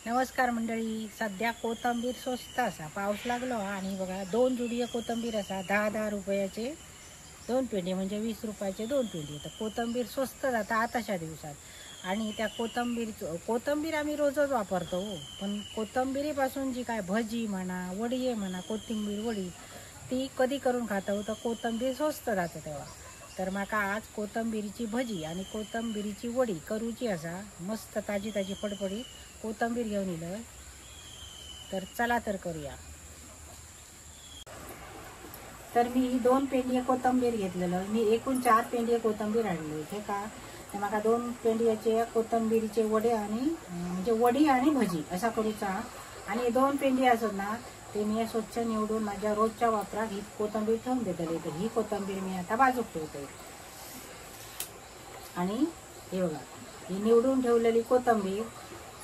नमस्कार मंडळी, सध्या कोथिंबीर स्वस्त असा, पाऊस लागलो आणि बघा दोन जुडिये कोथिंबीर असा 10-10 रुपयाचे दोन पेंडी म्हणजे 20 रुपयाचे दोन पेंडी। तर कोथिंबीर स्वस्त जाता आताच्या दिवसात। आणि त्या कोथिंबीर आम्ही रोजच वापरतो, पण कोथिंबीरीपासून जी काय भजी म्हणा, वडी म्हणा, कोथिंबीर वडी ती कधी करून खातो तर कोथिंबीर स्वस्त जातं तेव्हा। तर माका आज कोथिंबीरीची भजी आणि कोथिंबीरीची वडी करूची असा, मस्त ताजी ताजी फडफडीत कोथिंबीर घेऊन इलं। तर चला तर करूया। तर मी ही 2 पेंडिये कोथिंबीर घेतलेलं, मी एकूण 4 पेंडिये कोथिंबीर आणली हे का। तर माका 2 पेंडियाचे कोथिंबीरीचे वडे आणि म्हणजे वडी आणि भजी असा करूचा। आणि 2 पेंडी असत ना ते मी स्वच्छ निवडून माझ्या रोजच्या वापरात ही कोथिंबीर ठेवून देतले। तर ही कोथिंबीर मी आता बाजूक ठेवते। आणि हे बघा, ही निवडून ठेवलेली कोथिंबीर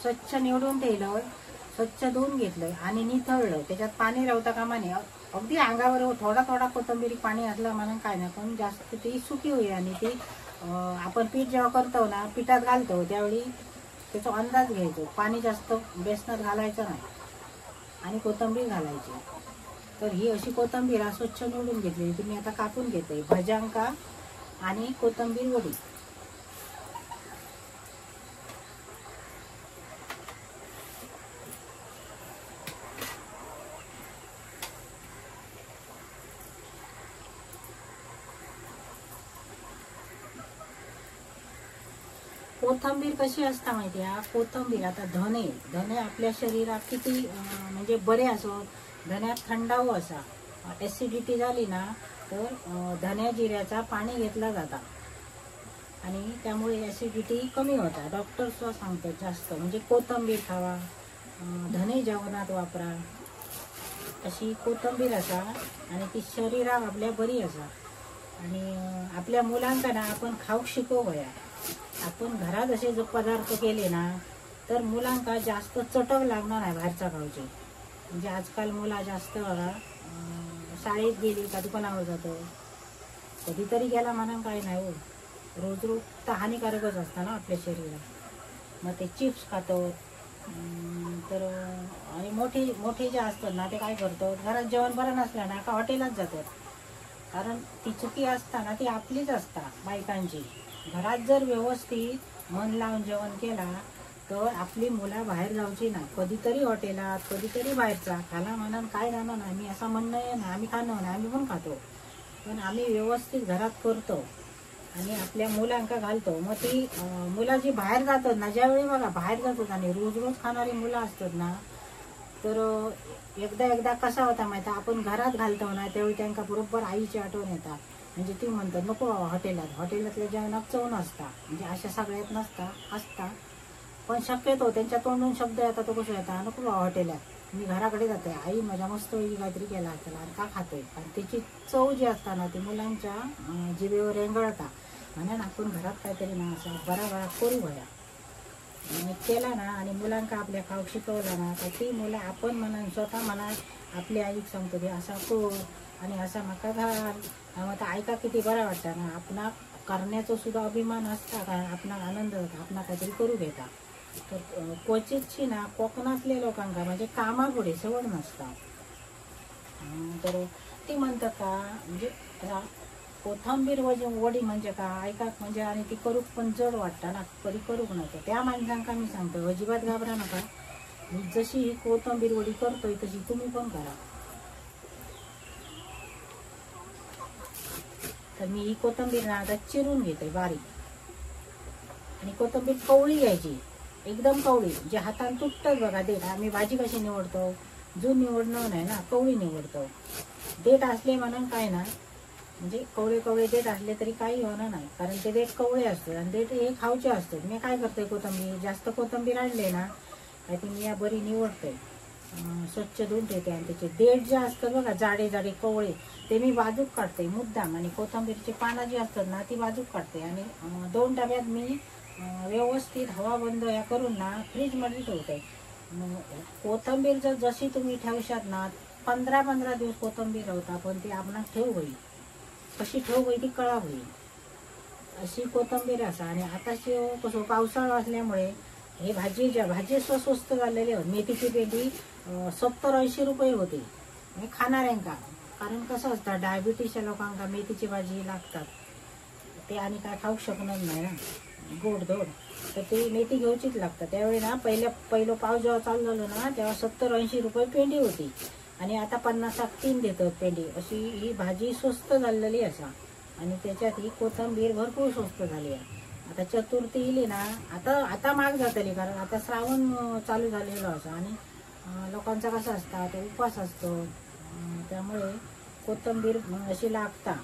स्वच्छ निवडून ठेवलं, स्वच्छ धुवून घेतलं आणि निथळलं, त्याच्यात पाणी राहता कामा नये। अगदी अंगावर थोडा थोडा कोथिंबीर पाणी असलं म्हणून काय नाही, पण जास्त ती सुकी होईल। आणि ती आपण पीठ जेव्हा करतो ना, पिठात घालतो त्यावेळी त्याचा अंदाज घ्यायचो, पाणी जास्त बेसनात घालायचं नाही आणि कोथिंबीर घालायची। तर ही अशी कोथिंबीर स्वच्छ निवडून घेतली ती मी आता कापून घेते भज्यांका आणि कोथिंबीर वडी। कोथिंबीर कशी असता माहिती आहे? कोथिंबीर आता धने धने आपल्या शरीरात किती म्हणजे बरे असो, धन्यात थंडावो असा, ॲसिडिटी झाली ना तर धन्या जिऱ्याचा पाणी घेतला जाता आणि त्यामुळे ॲसिडिटी कमी होता। डॉक्टर सुद्धा सांगतात जास्त म्हणजे कोथिंबीर खावा, धने जेवणात वापरा, अशी कोथिंबीर असा आणि ती शरीरात आपल्या बरी असा। आणि आपल्या मुलांना ना आपण खाऊ शिकवूया। आपण घरात असे जर पदार्थ केले ना तर मुलांका जास्त चटक लागणार नाही बाहेरचा खाऊचे। म्हणजे आजकाल मुला जास्त बघा शाळेत गेली का दुकानावर जातो, कधीतरी गेला म्हणून काय नाही हो, रोज रोज तर हानिकारकच असतं ना आपल्या शरीराला। मग ते चिप्स खातो तर, आणि मोठे मोठे जे असतात ना ते काय करतात, घरात जेवण बरं नसलं ना का हॉटेलात जातात। कारण ती चुकी असताना ती आपलीच असता बायकांची। घरात जर व्यवस्थित मन लावून जेवण केला तर आपली मुलं बाहेर जाऊची नाही, कधीतरी हॉटेलात कधीतरी बाहेरचा खाला म्हणून काय जाणार नाही। मी असं म्हणणं आहे ना आम्ही खाणं ना, आम्ही पण खातो, पण आम्ही व्यवस्थित घरात करतो आणि आपल्या मुलांका घालतो। मग ती मुलं जी बाहेर जातात ना, ज्यावेळी बघा बाहेर जातात आणि रोज रोज खाणारी मुलं असतात ना, तर एकदा एकदा कसा होता माहिती, आपण घरात घालतो ना त्यावेळी त्यांना बरोबर आईची आठवण येतात। म्हणजे ती म्हणतात नको बाबा हॉटेलात, हॉटेलातल्या जेवणात चव नसता, म्हणजे अशा सगळ्यात नसता असता, पण शक्यतो त्यांच्या तोंडून शब्द येतात तो कसं येतात, नको बाबा हॉटेलात, मी घराकडे जाते, आई माझ्या मस्त काहीतरी केला असेल आणि का खातोय, कारण त्याची चव जी असता ना ती मुलांच्या जिभेवर रेंगाळता। म्हणून आपण घरात काहीतरी ना असं बरा बरा करू भया आणि केला ना आणि मुलांका आपल्या खाऊ शिकवला ना तर ती मुलं आपण म्हणा स्वतः म्हणा आपली आईक सांगतो की असा कर आणि असा माका घाल, मग ऐका किती बरं वाटतं ना। आपणा करण्याचा सुद्धा अभिमान असता, कारण आपणा आनंद जाता, आपणा काहीतरी करू घेता। तर क्वचितची ना कोकणातल्या लोकांका म्हणजे कामापुढे सवड नसता, तर ती म्हणतात का म्हणजे कोथिंबीर वडी म्हणजे का ऐका म्हणजे, आणि ती करूक पण जड वाटतं ना, कधी करूक नका। त्या माणसांका मी सांगतो अजिबात घाबरा नका, मी जशी ही कोथिंबीर वडी करतोय तशी तुम्ही पण करा। तर मी ही कोथिंबीर ना आता चिरून घेते बारीक, आणि कोथिंबीर कवळी घ्यायची, एकदम कवळी, जे हाताने तुटतात बघा देठ, आम्ही भाजी कशी निवडतो, जो निवडणं नाही ना कवळी निवडतो, देठ असले म्हणून काय ना म्हणजे कवळे कवळे देठ असले तरी काही होणार नाही, कारण ते देठ कवळे असतात आणि देठ हे खाऊचे असतात। मी काय करते कोथिंबीर जास्त कोथिंबीर आणले ना काय ती मी या बरी निवडते, स्वच्छ धुवून ठेवते आणि त्याचे देठ जे असतात बघा जाडे जाडे कवळे ते मी बाजूक काढते मुद्दाम, आणि कोथिंबीरची पानं जी असतात ना ती बाजूक काढते आणि 2 डब्यात मी व्यवस्थित हवा बंद या करून ना फ्रीजमध्ये ठेवते। कोथिंबीर जर जशी तुम्ही ठेवशात ना 15-15 दिवस कोथिंबीर होता, पण ती आपणाक ठेव होईल, कशी ठेव होईल ती कळा होईल अशी कोथिंबीर असा। आणि आताशी कसं पावसाळा असल्यामुळे हे भाजी भाजी स्वस्त झालेली आहे. मेथीची पेंडी 70-80 रुपये होती म्हणजे खाणाऱ्यांका, कारण कसं असतं डायबिटीसच्या लोकांका मेथीची भाजी लागतात ते, आणि काय खाऊ शकणार नाही ना गोडधोड, तर ती मेथी घेऊचीच लागतात. त्यावेळी ना पहिलं पाव जेव्हा चालू झालं ना तेव्हा 70-80 रुपये पेंडी होती आणि आता 50-3 देतात पेंडी. अशी ही भाजी स्वस्त झालेली असा आणि त्याच्यात ही कोथिंबीर भरपूर स्वस्त झाली आहे. आता चतुर्थी इली ना आता आता महाग जातली, कारण आता श्रावण चालू झालेलो असा आणि लोकांचा कसं असता तो उपवास असतो, त्यामुळे कोथिंबीर अशी लागता.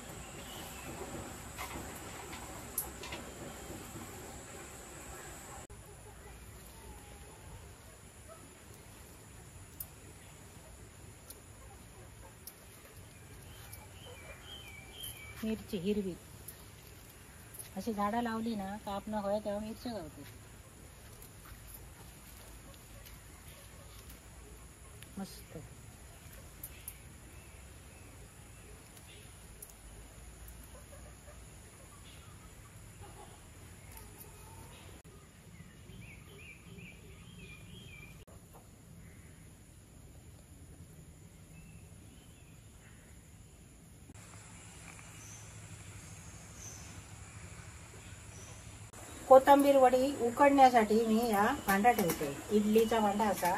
मिरची हिरवी अशी झाडं लावली ना का आपण होय तेव्हा मिरची गावते मस्त. कोथिंबीर वडी उकडण्यासाठी मी या भांडा ठेवते, इडलीचा भांडा असा,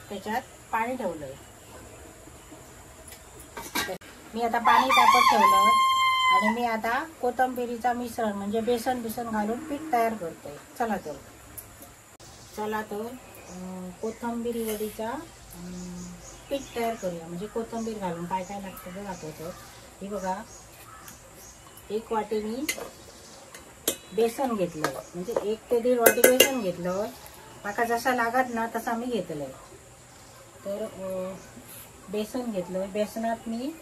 त्याच्यात पाणी ठेवलंय मी. आता पाणी तापत ठेवलं आणि मी आता कोथिंबीरीचा मिश्रण म्हणजे बेसन बिसन घालून पीठ तयार करते. चला तर कोथिंबीर वडीचा पीठ तयार करूया. म्हणजे कोथिंबीर घालून काय काय लागतं ते दाखवतो. ही बघा, 1 वाटी मी बेसन घेतलं, म्हणजे 1 ते 1.5 वाटी बेसन घेतलं. माका जसा लागत ना तसा मी घेतलंय. तर बेसन घेतलं, बेसनात मी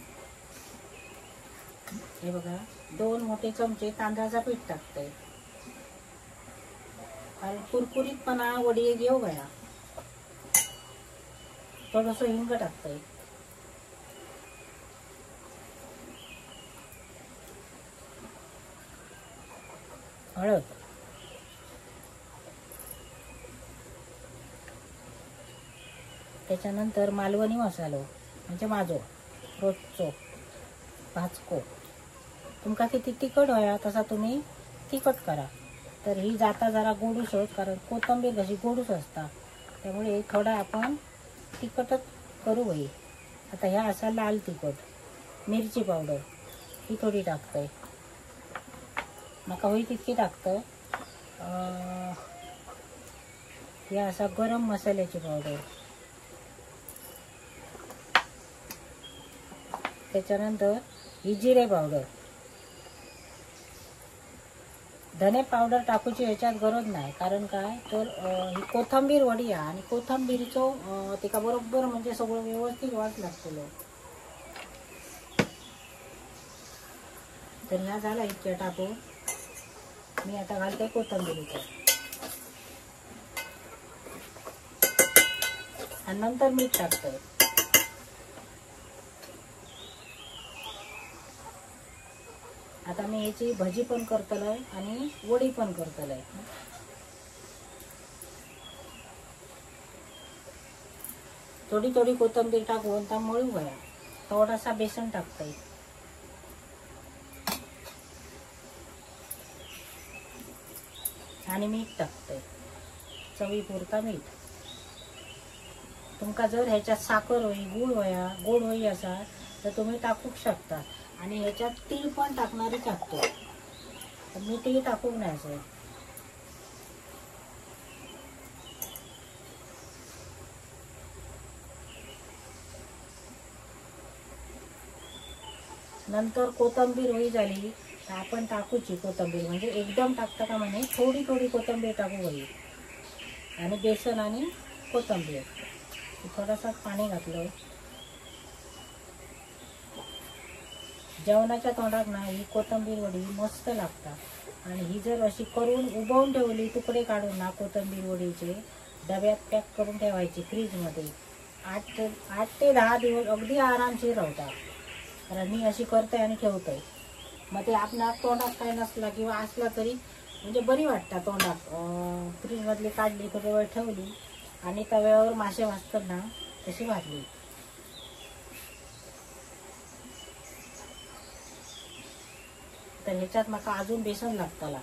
हे बघा 2 मोठे चमचे तांदळाचा पीठ टाकते, कारण कुरकुरीतपणा वडी घेऊ गया. थोडंसं हिंग टाकते, हळद, त्याच्यानंतर मालवणी मसालो म्हणजे माझो रोजचो भाजको. तुमका किती तिखट होया तसा तुम्ही तिखट करा. तर ही जाता जरा गोडूस होत, कारण कोथिंबीर कशी गोडूस असता, त्यामुळे थोडा आपण तिखटच करू बाई. आता ह्या असा लाल तिखट, मिरची पावडर ही थोडी टाकते, माका होई तितकी टाकतं. या असा गरम मसाल्याची पावडर, त्याच्यानंतर ही जिरे पावडर, धने पावडर टाकूची ह्याच्यात गरज नाही, कारण काय तर ही कोथिंबीर वडी आहे आणि कोथिंबीरीचो तिका बरोबर म्हणजे सगळं व्यवस्थित वास लागतलो. तर ह्या झाला इतक्या टाकून मी आता घालते कोथिंबीरीचं आणि नंतर मीठ टाकते. आता मी ह्याची भजी पण करतलय आणि वडी पण करतलय. थोडी थोडी कोथिंबीर टाकून ता मळू गया. थोडासा बेसन टाकते, आणि मीठ टाकते, चवीपुरता मीठ. तुमका जर ह्याच्यात साखर होई, गुळ होया, गोड होई असा तर तुम्ही टाकू शकता. आणि ह्याच्यात तीळ पण टाकणारी टाकतो, पण मी तीळ टाकू नाही असं. नंतर कोथिंबीर होई झाली तर आपण टाकूची कोथिंबीर, म्हणजे एकदम टाकता का म्हणे थोडी थोडी कोथिंबीर टाकू होई. आणि बेसन आणि कोथिंबीर थोडासा पाणी घातलं. जेवणाच्या तोंडात ना ही कोथिंबीर वडी मस्त लागतात. आणि ही जर अशी करून उभवून ठेवली, तुकडे काढून ना कोथिंबीर वडीचे डब्यात पॅक करून ठेवायची फ्रीजमध्ये, 8 ते 10 दिवस अगदी आरामशीर राहतात. कारण मी अशी करते आणि ठेवते, मग ते आपल्या तोंडात काय नसला किंवा असला तरी म्हणजे बरी वाटता तोंडाक. फ्रीजमधली काढली, थोडा वेळ ठेवली आणि तव्यावर मासे भाजतात ना तशी भाजली. तर ह्याच्यात माका अजून बेसन लागतला.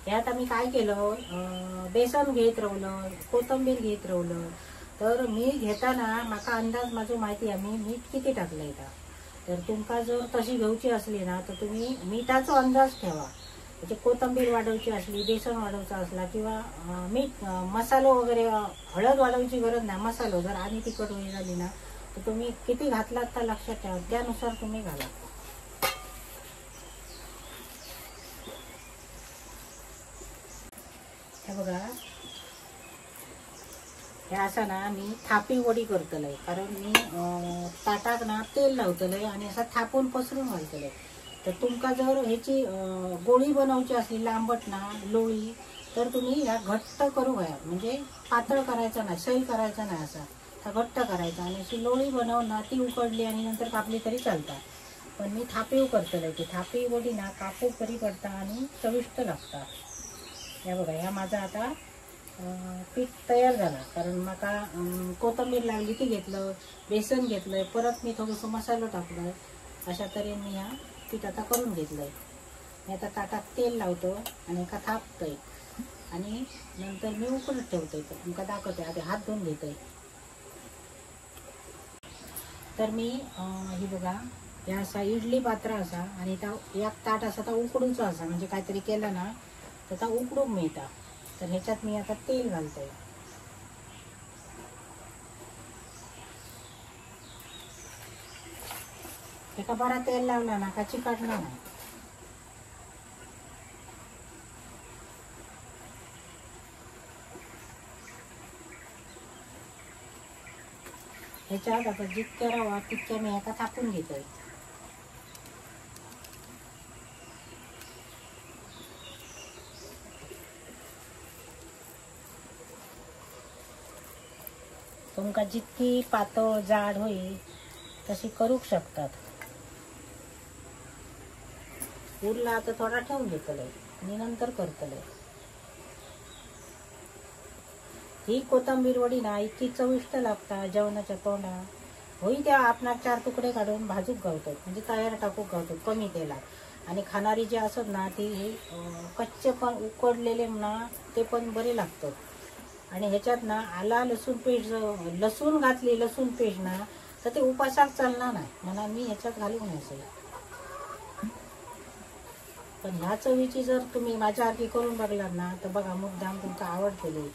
यात आम्ही काय केलं, बेसन घेत रावलं, कोथिंबीर घेत रावलं. तर मी घेताना माका अंदाज माझो माहिती आहे मी मीठ किती टाकलं इथं. तर तुमका जर तशी घेऊची असली ना तर तुम्ही मिठाचो अंदाज ठेवा. म्हणजे कोथिंबीर वाढवची असली, बेसन वाढवचा असला किंवा मीठ मसालो वगैरे हळद वाढवची गरज नाही. मसालो जर आणि तिखट वगैरे झाली ना तर तुम्ही किती घातलात तर लक्षात ठेवा, त्यानुसार तुम्ही घाला. हे बघा, हे असं ना मी थापी वडी करतलय, कारण मी ताटाक ना तेल लावतलय आणि असं थापून पसरून घालतलय. तर तुमका जर ह्याची गोळी बनवची असली लांबट ना लोळी, तर तुम्ही ह्या घट्ट करू घ्या, म्हणजे पातळ करायचा नाही, सैल करायचा नाही, असा हा घट्ट करायचा आणि अशी लोळी बनवून ना ती उकडली आणि नंतर कापली तरी चालतात. पण मी थापीव करतलय, ती थापी वडी ना कापूक बरी पडता आणि चविष्ट लागता. ह्या बघा, ह्या माझा आता पीठ तयार झाला. कारण माका कोथिंबीर लागली ती घेतलं, बेसन घेतलंय, परत मी थोडंसं मसालो टाकलं. अशा तऱ्हेने मी ह्या पीठ आता करून घेतलंय. मी आता ताटात तेल लावतो आणि एका थापतोय आणि नंतर मी उकडत ठेवतोय. तर तुमका दाखवते, आधी हात धुवून घेतोय. तर मी ही बघा, ह्या असा इडली पात्र असा आणि त्या एक ताट असा त्या उकडूचा असा, म्हणजे काहीतरी केलं ना तर त्या उकडून मिळता. तर ह्याच्यात मी आता तेल घालतोय. एका बरा तेल लावला ना का चिकटणार नाही. ह्याच्यात आता जितक्या रवा तितक्या मी आता थापून घेतोय. तुमका जितकी पातळ जाड होईल तशी करू शकतात. उरला आता थोडा ठेवून घेतलंय आणि नंतर करतलंय. ही कोथिंबीर वडी ना इतकी चविष्ट लागता जेवणाच्या तोंडा होई त्या आपणाक 4 तुकडे काढून भाजूक गावतात, म्हणजे तयार टाकूक गावतात कमी तेलात. आणि खाणारी जे असत ना ती कच्चे पण उकडलेले ना ते पण बरे लागतात. आणि ह्याच्यात ना आला लसूण पेस्ट, लसूण घातली लसूण पेस्ट ना तर ते उपासाक चालणार नाही म्हणून मी ह्याच्यात घालू नये. पण ह्या चवीची जर तुम्ही माझ्यासारखी करून बघलात ना तर बघा मुद्दाम तुमका आवडतली.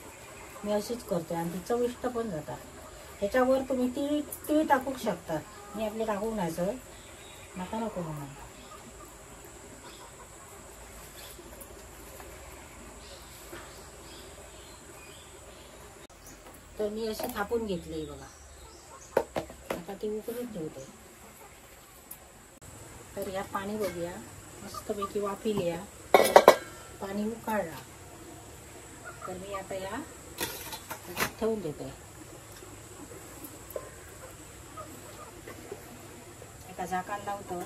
मी अशीच करते आणि ती चविष्ट पण जातात. ह्याच्यावर तुम्ही तीळ तीळ टाकू शकता. मी आपले टाकू नाही सर, नका नको म्हणून. तर मी अशी थापून घेतली बघा, आता ती उकळून ठेवते. तर ह्या पाणी बघूया, मस्तपैकी वाफिलिया, पाणी उकळला. तर मी आता या ठेवून देते. एका झाकण लावतो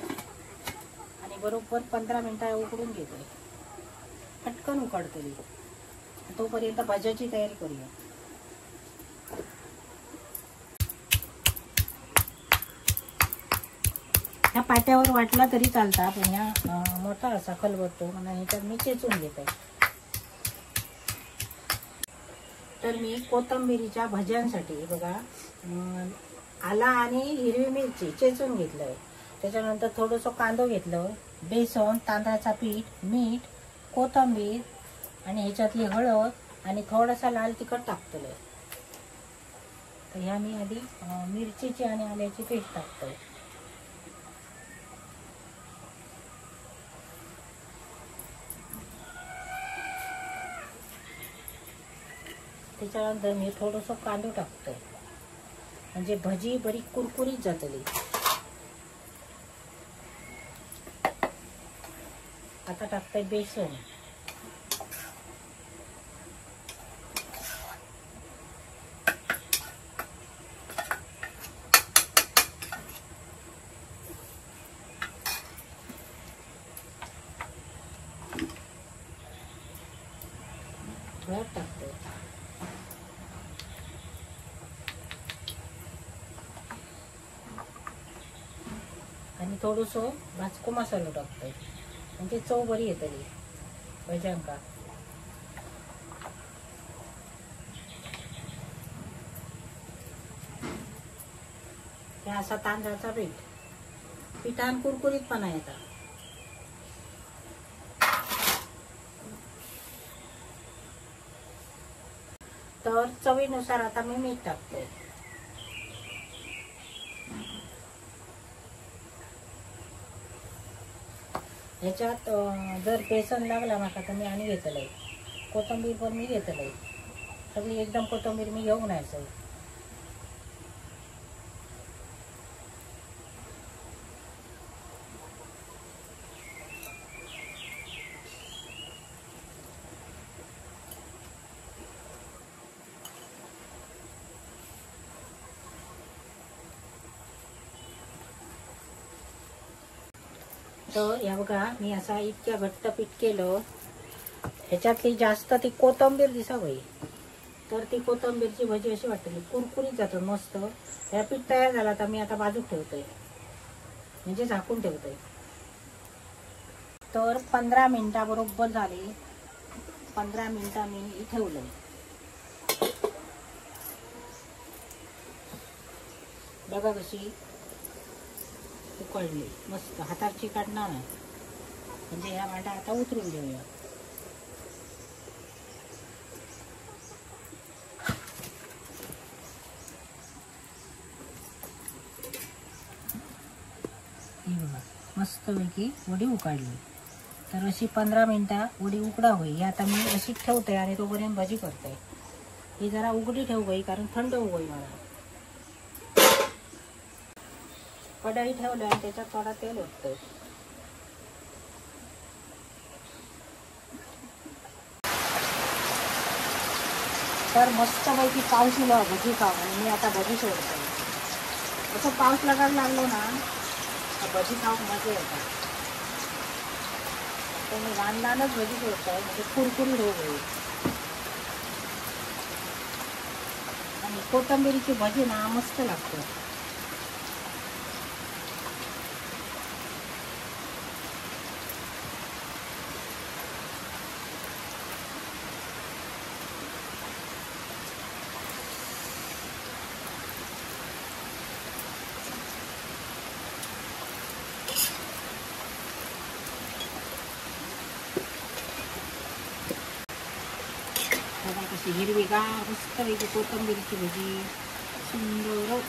आणि बरोबर 15 मिनिटं उकडून घेते. पटकन उकडतली. तोपर्यंत भाज्याची तयारी करूया. ह्या पाट्यावर वाटला तरी चालता, पण ह्या मोठा असा खलबत्तो म्हणून ह्याच्यात मी चेचून घेते. तर मी कोथिंबीरीच्या भज्यांसाठी बघा आला आणि हिरवी मिरची चेचून घेतलंय. त्याच्यानंतर थोडंसं कांदो घेतलं, बेसन, तांदळाचा पीठ, मीठ, कोथिंबीर आणि ह्याच्यातली हळद आणि थोडासा लाल तिखट टाकतलंय. तर ह्या मी आधी मिरचीची आणि आल्याची पेस्ट टाकतोय. त्याच्यानंतर मी थोडंसं कांदो टाकतोय, म्हणजे भजी बरी कुरकुरीत जातली. आता टाकते बेसन. हळद टाकते. आणि थोडंसं भाजको मसालो टाकते म्हणजे चव बरी येतली भज्यांका. हे असा तांदळाचा पीठ, पिठान कुरकुरीतपणा येता. तर चवीनुसार आता मी मीठ टाकते. ह्याच्यात जर बेसन लागला माका तर मी आणि घेतलंय, कोथिंबीर पण मी घेतलंय, सगळी एकदम कोथिंबीर मी घेऊन नाही सगळी. तर या बघा मी असा इतक्या घट्ट पीठ केलं, ह्याच्यातली जास्त ती कोथिंबीर दिसावी तर ती कोथिंबीरची भजी अशी वाटली कुरकुरीत जातं मस्त. ह्या पीठ तयार झाला तर मी आता बाजूक ठेवतोय, म्हणजे झाकून ठेवतोय. तर 15 मिनिटाबरोबर झाली, 15 मिनिटं मी ठेवलं. बघा कशी उकळली मस्त, हाताची काढणार नाही म्हणजे ह्या भांडा आता उतरून घेऊया. ही बघा मस्तपैकी वडी उकाडली. तर अशी 15 मिनिटं वडी उकडा होई. आता मी अशी ठेवते आणि तोपर्यंत भजी करते. ही जरा उघडी ठेवू गई कारण थंड होई मला. कढई ठेवलं आणि त्याच्यात थोडा तेल ओततोय. तर मस्तपैकी पाऊस इलो भजी खाऊ आणि मी आता भजी सोडते. असं पाऊस लागायला लागलो ना भजी खाऊक मजा येतात. तर मी लहान लहानच भजी सोडतोय म्हणजे कुरकुरीत होऊ गई. आणि कोथिंबीरीची भजी ना मस्त लागते. बघा कशी हिरवीगार मस्तपैकी कोथिंबीरची भजी सुंदर.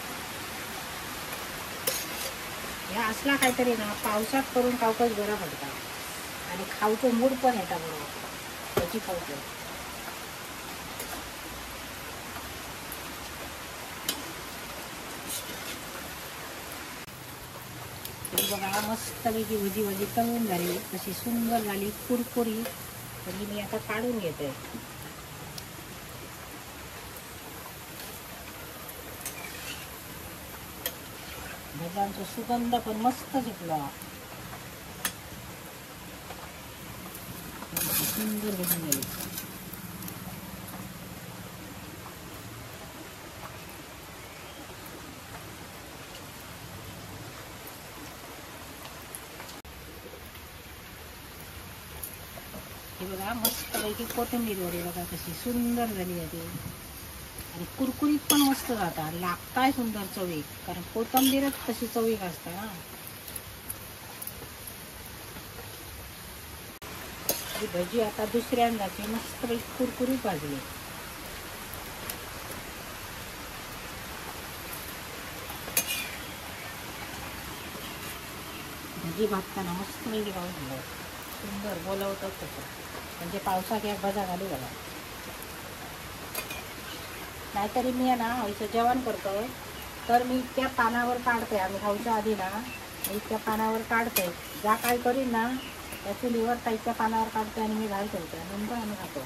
ह्या असला काहीतरी ना पावसात करून खावकच बरं पडता आणि खावचो मूड पण येता बरोबर भजी खावचो. बघा मस्तपैकी भजी भजी तळून झाली, कशी सुंदर झाली कुरकुरी. म्हणजे मी आता काढून घेते. भज्यांचा सुगंध पण मस्त सुटला, सुंदर भजी झाली. हे बघा मस्तपैकी कोथिंबीर वडी बघा कशी सुंदर झाली आहे ती आणि कुरकुरीत पण मस्त जाता, लागताय सुंदर चवीक कारण कोथिंबीरच तशी चवीक असते ना. ही भजी आता दुसऱ्यांदाची मस्तपैकी कुरकुरीत भाजली. भजी भाजताना मस्तपैकी पाऊस झाला सुंदर बोलवतात तसं, म्हणजे पावसात या भजा घालू बघा. नाहीतरी मी ना हयचं जेवण करतोय तर मी इतक्या पानावर काढते, आम्ही खाऊच्या आधी ना इतक्या पानावर काढते, ज्या काय करीन ना त्या चुलीवर ताईच्या पानावर काढतो आणि मी घाल ठेवतो, नंतर आम्ही खातो.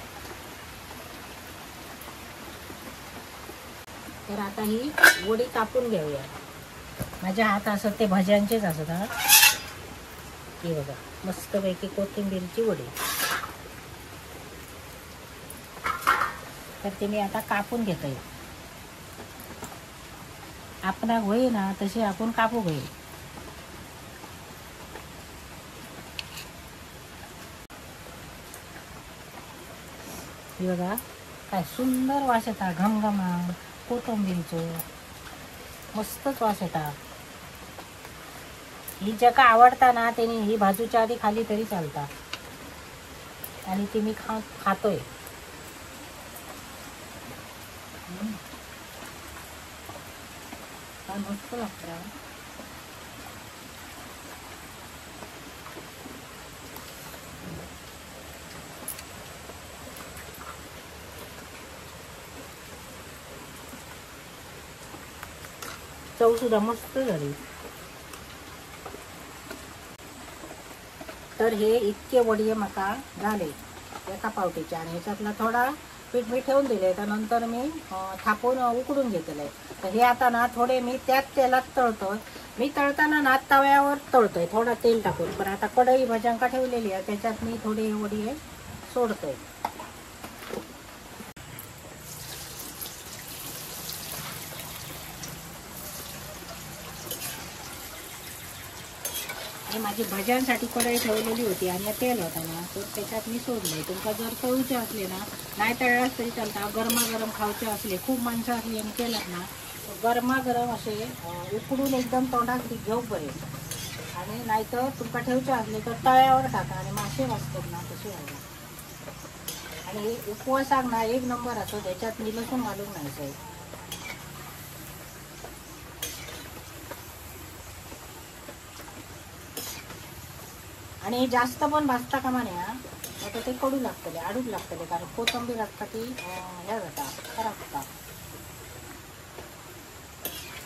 तर आता ही वडी कापून घेऊया. माझ्या हात असत ते भज्यांचेच असत. हा हे बघा मस्तपैकी कोथिंबीरची वडी. तर ते मी आता कापून घेतोय. आपणाक होईल ना तसे आपण कापू होईल. हे बघा काय सुंदर वास येता, घमघमा कोथिंबीरचो मस्तच वास येता. ही ज्याका आवडता ना त्याने ही भाजूच्या आधी खाली तरी चालता. आणि ती मी खातोय. काय मस्त लागतं. चव सुद्धा मस्त झाली. तर हे इतके वडये माका झाले एका पावटीचे. आणि ह्याच्यातला थोडा पीठ मी ठेवून दिले, त्यानंतर मी थापून उकडून घेतले. तर हे आता ना थोडे मी त्याच तेलात तळतोय. मी तळताना ना तव्यावर तळतोय थोडा तेल टाकून, पण आता कढई भज्यांका ठेवलेली आहे त्याच्यात मी थोडे वडये सोडतोय. आणि माझी भज्यांसाठी कढई ठेवलेली होती आणि तेल होता ना तर त्याच्यात मी सोडले. तुमका जर तळूचे असले ना, नाही तळलाच तरी चालता, गरमागरम खावचे असले, खूप माणसं असली आणि केलात ना गरमागरम असे उकडून एकदम तोंडात घेऊ बरे. आणि नाहीतर तुमका ठेवचे असले तर तळ्यावर टाका आणि मासे वाजतात ना तसे व्हायला. आणि उपवासाक ना एक नंबर असो, त्याच्यात मी लसूण घालून नाही साहेब. आणि जास्त पण भाजता कामा नये, आता ते कडू लागतले, आडूक लागतले, कारण कोथिंबीर असता ती ह्या जाता खराब होता,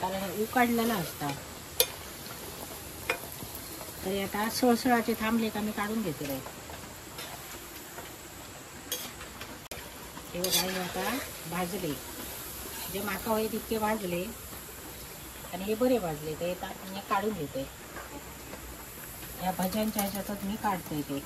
कारण हे उकडलेलं असता. तरी आता सळसळाचे थांबले का मी काढून घेते. हे बघा हे आता भाजले, जे माका होय तितके भाजले आणि हे बरे भाजले, ते आता मी काढून घेते. या भज्यांच्या ह्याच्यातच मी काढतोय ते.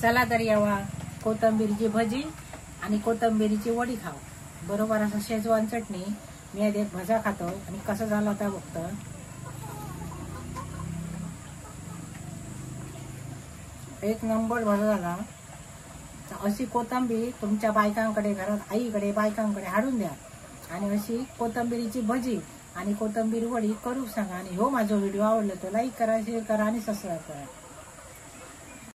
चला तर यावा कोथिंबीरची भजी आणि कोथिंबीरची वडी खाऊ. बरोबर असं शेजवान चटणी. मी आधी एक भजा खातो आणि कसं झालं आता बघतो. एक नंबर भजा झाला. अशी कोथिंबीर तुमच्या बायकांकडे, घरात आईकडे, बायकांकडे हाडून द्या आणि अशी कोथिंबीरीची भजी आणि कोथिंबीर वडी करू सांगा. आणि हो माझा व्हिडिओ आवडला तर लाईक करा, शेअर करा आणि सबस्क्राईब करा.